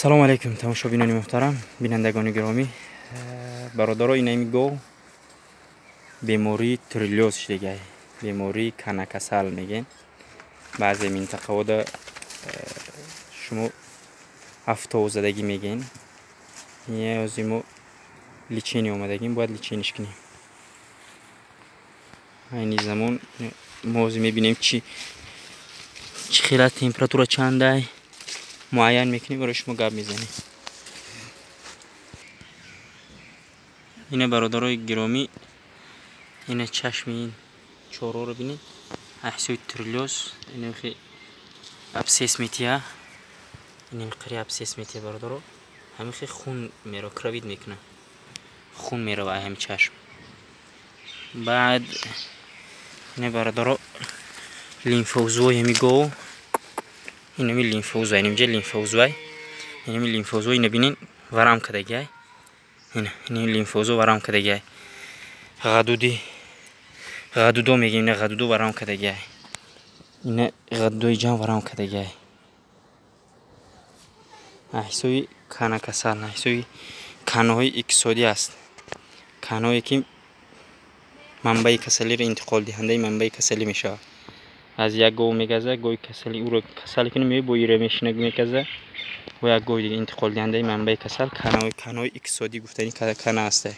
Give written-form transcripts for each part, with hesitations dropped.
Салом алейкум, тамошобинони муҳтарам, бинандагони гиромӣ. Бародаро, инами гов бемории триллиоз шудагай, бемории канакасал мегӯем. Баъзе минтақаҳода шумо афтовзадагӣ мегӯем. Ҳозир мо лечение омадагим, бояд лечение ш кунем. Айни замон мо ҳозир мебинем чӣ хела температура чандай, муайян мекунем, барои шумо гап мезанем. Ина бародарои гиромӣ, ина чашми ин чорҳоро бинед. Ҳисоби триллиоз инахи абсцесс метия, инамқари абсцесс метия бародаро. Ҳамихи хун меро кровить мекуна, хун мерава ҳами чашм. Баъд ина бародаро лимфоузлои ҳами гов, инами лимфоузлай, инамҷа лимфоузлай, инами лимфоузлой ина бинен варам кардагиай, ина лимфоузло варам кардагиай. Ғадуди ғадудо мегӯем, ина ғадудо варам кардагиай, ина ғадудои ҷам варам кардагиай. Ҳисоби канакасал, ҳисоби канаҳои иқтисодӣ аст, канаҳое ки манбаи касалиро интиқолдиҳандаи манбаи касалӣ мешавад. Аз як гов мегаза, гови касали ӯро касал кунӣ, меои бо ира мешина мегаза, бо як гови дига интиқолдиҳандаи манбаи касал, канаҳои иқтисодӣ гуфтани кана ҳастай.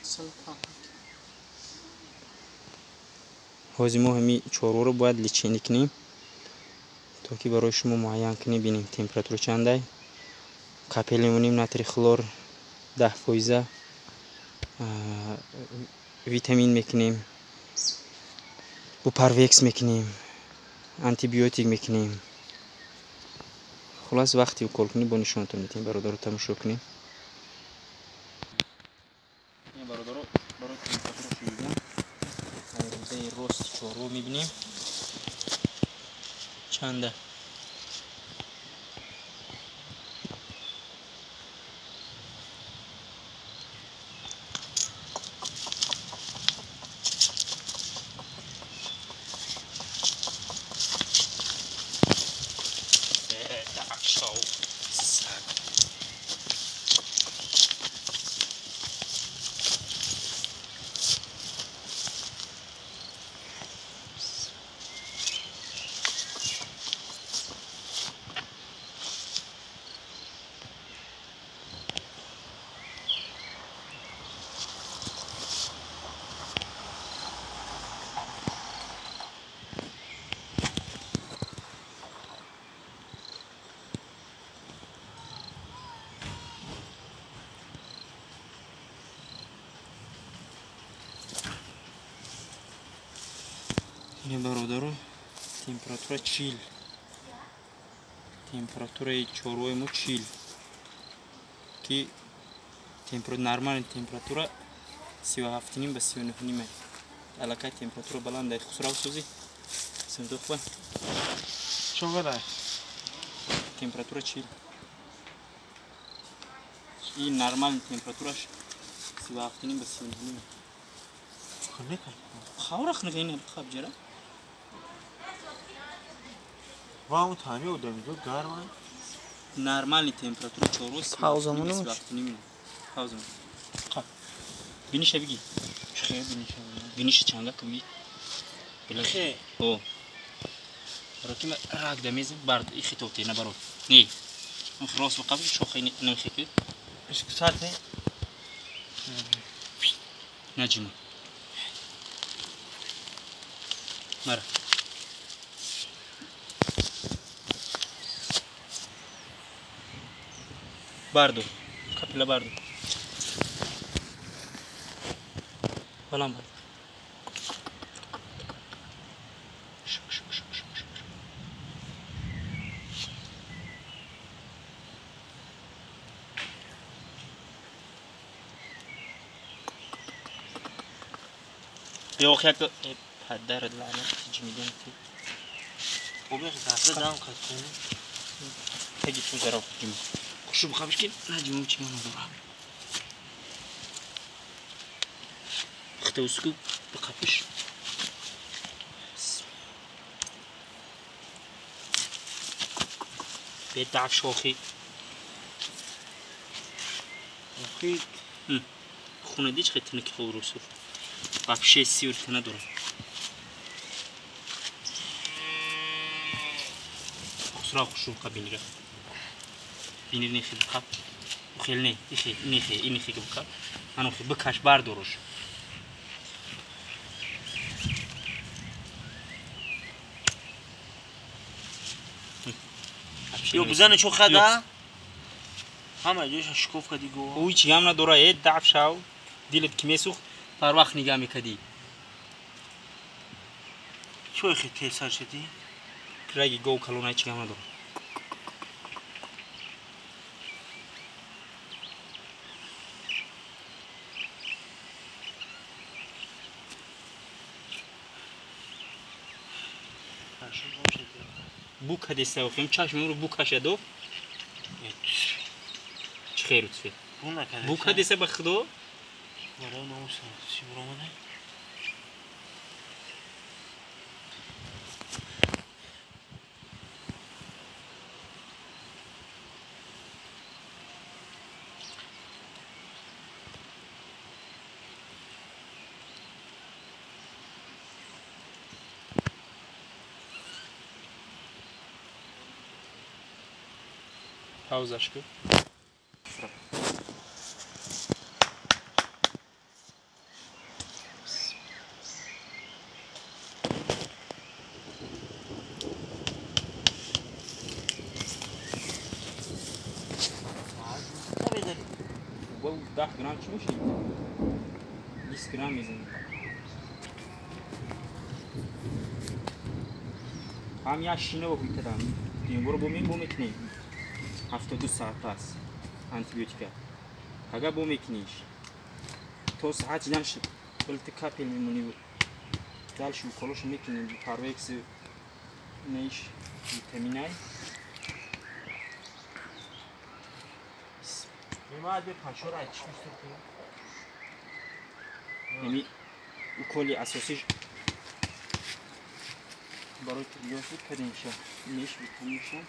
Ҳозир мо ҳами чорворо бояд лечение кунем, то ки барои шумо муайян кунем, бинем температура чандай. Капель мемонем натрий хлор 10%, витамин мекунем, бупарвекс мекунем, антибиотик мекунем. Хулас вақти укол кунӣ бо нишонатон метиҳем, бародаро тамошо кунем. Бародаро, барои температура шунидан рӯзаи рости чорво мебинем чанда. Бародаро, температура 40, температураи чорвои мо 40, ки нормальная температура 37,5 ба 39,5. Аллакай температура баланда. Хусрав сӯзи симдухба чогадай температура 40. И нормальная температураш 37,5 ба 39,5. Хавра хнигин хаб ҷара. Вам тами одамизод гарма. Нормальная температура чорво пауза монем. Пауза. Қа. Биниша биги. Хе биниша. Биниша чанга куби. Хе. О. Ракима рак дамезем бард и хитоте на барот. Не. Он рос вақаб шохи намхеки. Ишксате. Наҷима. Мара. Барду. Капила барду. Балам барду. Yok як падар лаънат ҷимидон ти. Обех дафра дам қат. Таги пузаро ҷим. Хушу бихабиш ки наҷимум чӣ надора. Хтауску бихабиш. Бедаф шохи. Хона дич хеле тинки хуб русу. Вообще сиюрта надорам. Хусра хушу кабинира. Бинир нехи бикап. Хел не, ихе, нехе, инехе бикап. Анохе бикаш бардоруш. Ё бизане чо хада? Ҳама ҷоша шукуф кади го. Ӯ чӣ гам надора, э даф шав. Дилат ки месухт, парвақт нигаҳ мекадӣ. Чо хе тесар шуди? Раги гов калона чӣ гам надора. Бу кадеста охим чашмро бу кашадо. Чӣ хейру цве? Бу кадеста ба худо? Вара намуса, чӣ буромада? Паузаш ку. Бо 10 грамм чӣ мешавад? 20 грамм мезанем. Ҳам як шина бо кадам. Димборо бо мем бо мекунем. 72 соат пас антибиотика. Ага бо мекуниш. То саат ҷан шид. Вале капел мемонӣ. Дальше уколош мекунем парвекс неш витаминай. Мемад бе пашора чӣ мистурки? Еми уколи асосиш барои тиббиёт кадемша. Неш витаминша.